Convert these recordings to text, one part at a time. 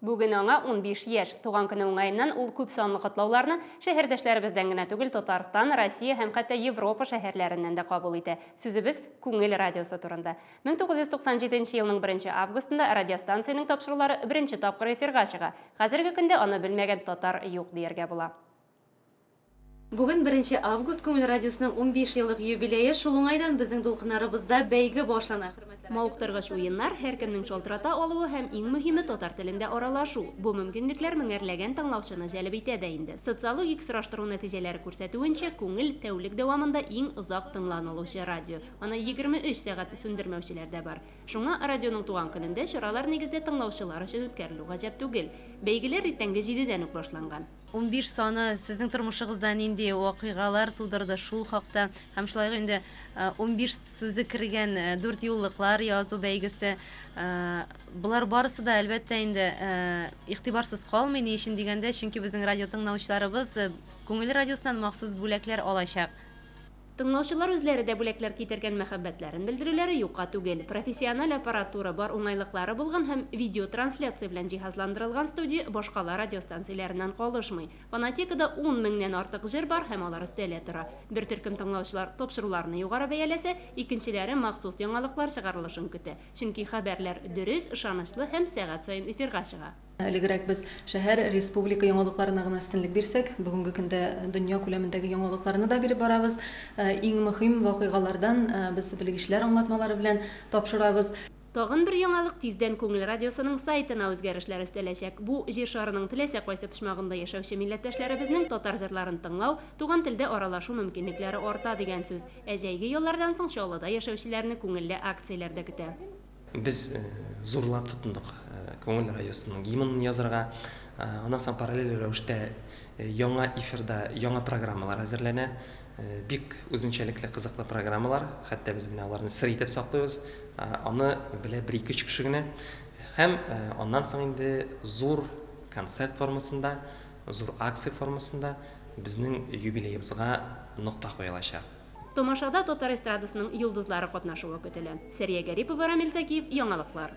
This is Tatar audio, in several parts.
Бүген аңа 15 яшь. Туган көне уңаеннан ул күп санлы котлауларны шәһәрдәшләребездән генә түгел, Татарстан, Россия һәм хәтта Европа шәһәрләреннән дә кабул итә. Сүзебез Күңел радиосы турында. 1997 елның беренче августында радиостанциянең тапшырулары беренче тапкыр эфирга чыга. Хәзерге көндә аны белмәгән татар юк дияргә була. Бүген беренче август, Күңел радиосының 15 еллык юбилее, шул уңайдан безнең дулкыннарыбызда бәйге башлана. Хөрмәтле радио Мавыктыргыч уеннар, һәркемнең шалтырата алуы һәм иң мөһиме татар телендә аралашу. Бу мөмкинлекләр меңәрләгән тыңлаучыны җәлеп итә дә инде. Социологик сораштыру нәтиҗәләре күрсәтүенчә, Күңел, тәүлек дәвамында иң озак тыңланылучы радио. Аны 23 сәгать сүндермәүчеләр дә бар. Шуңа радионың туган көнендә чаралар нигездә тыңлаучылар өчен үткәрелү гаҗәп түгел. Бәйгеләр иртәнге җидедән үк башланган. 15 саны сезнең тормышыгызда нинди вакыйгалар тудырды, шул хакта һәм шулай ук инде 15 сүзе кергән дүртьюллыклар язу бәйгесе. Болар барысы да, әлбәттә инде, игътибарсыз калмый. Ни өчен дигәндә, чөнки безнең радио тыңлаучыларыбыз Күңел радиосыннан махсус бүләкләр алачак. Тыңлаучылар үзләре дә бүләкләр китергән мәхәббәтләрен белдерүләре юкка түгел. Профессиональ аппаратура, бар уңайлыклары булган һәм видеотрансляция белән җиһазландырылган студия башкала радиостанцияләреннән калышмый. Фонотекада ун меңнән артык җыр бар һәм алар өстәлә тора. Бер төркем тыңлаучылар тапшыруларны югары бәяләсә, икенчеләре махсус яңалыклар чыгарылышын көтә. Чөнки хәбәрләр дөрес, ышанычлы һәм сәгать саен эфирга чыга. Элегрәк без шәһәр, республика яңалыкларына гына өстенлек бирсәк, бүгенге көндә дөнья күләмендәге яңалыкларны да биреп барабыз. Иң мөһим вакыйгалардан без белгечләр аңлатмалары белән тапшырабыз. Тагын бер яңалык, тиздән Күңел радиосының сайтына үзгәрешләр өстәләчәк. Бу, Җир шарының теләсә кайсы почмагында яшәүче милләттәшләребезнең татар җырларын тыңлау, туган телдә аралашу мөмкинлекләре арта дигән сүз. Ә җәйге яллардан соң Чаллыда яшәүчеләрне күңелле акцияләр дә көтә. Без зурлап тотындык Күңел радиосының гимнын язарга. Аннан соң параллель рәвештә яңа эфирда яңа программалар әзерләнә. Бик үзенчәлекле, кызыклы программалар. Хәтта без менә аларны сер итеп саклыйбыз. Аны белә бер-ике-өч кеше генә. Һәм аннан соң инде зур концерт формасында, зур акция формасында безнең юбилеебызга нокта куелачак. Тамашада татар эстрадасының йолдызлары катнашуы көтелә. Сәрия Гарипова, Рамил Зәкиев, Яңалыклар.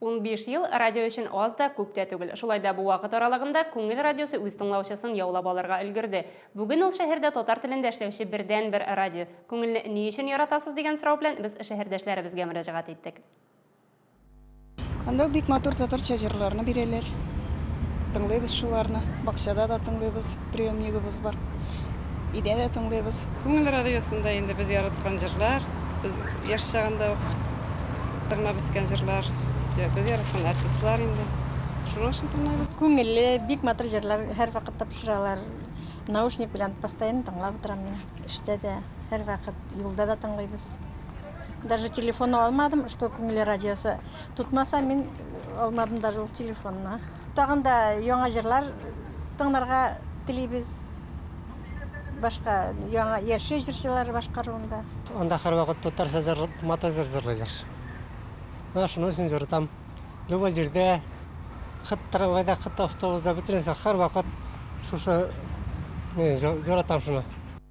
15 ел радио өчен аз да, күп тә түгел. Шулай да бу вакыт аралыгында Күңел радиосы үз тыңлаучысын яулап алырга өлгерде. Бүген ул шәһәрдә татар телендә эшләүче бердәнбер радио. Күңелне ни өчен яратасыз дигән сорау белән без шәһәрдәшләребезгә мөрәҗәгать иттек. Анда бик матур татарча җырларны бирәләр. Тыңлыйбыз шуларны. Бакчада да тыңлыйбыз, приемнигыбыз бар. Өйдә дә тыңлыйбыз. Күңел радиосында инде без яраткан җырлар, без яшь чагында ук тыңлап үскән җырлар, без яраткан артистлар инде. Шуның өчен тыңлыйбыз. Күңелле, бик матур җырлар һәрвакыт тапшыралар. Наушник белән постоянно тыңлап утырам мин. Эштә дә, һәрвакыт юлда да тыңлыйбыз. Даже телефон алмадым, что Күңел радиосы тотмаса, мин алмадым даже ул телефонны. Тагын да яңа җырлар тыңларга телибез. Башка яңа яшь җырчылар башкаруында. Анда һәрвакыт татарча җыр, матур җыр җырлыйлар. Менә шуның өчен җыратам. Любой җирдә, хыт трамвайда, хыт автобуста, бөтенесе һәрвакыт шушы җыратам шуны.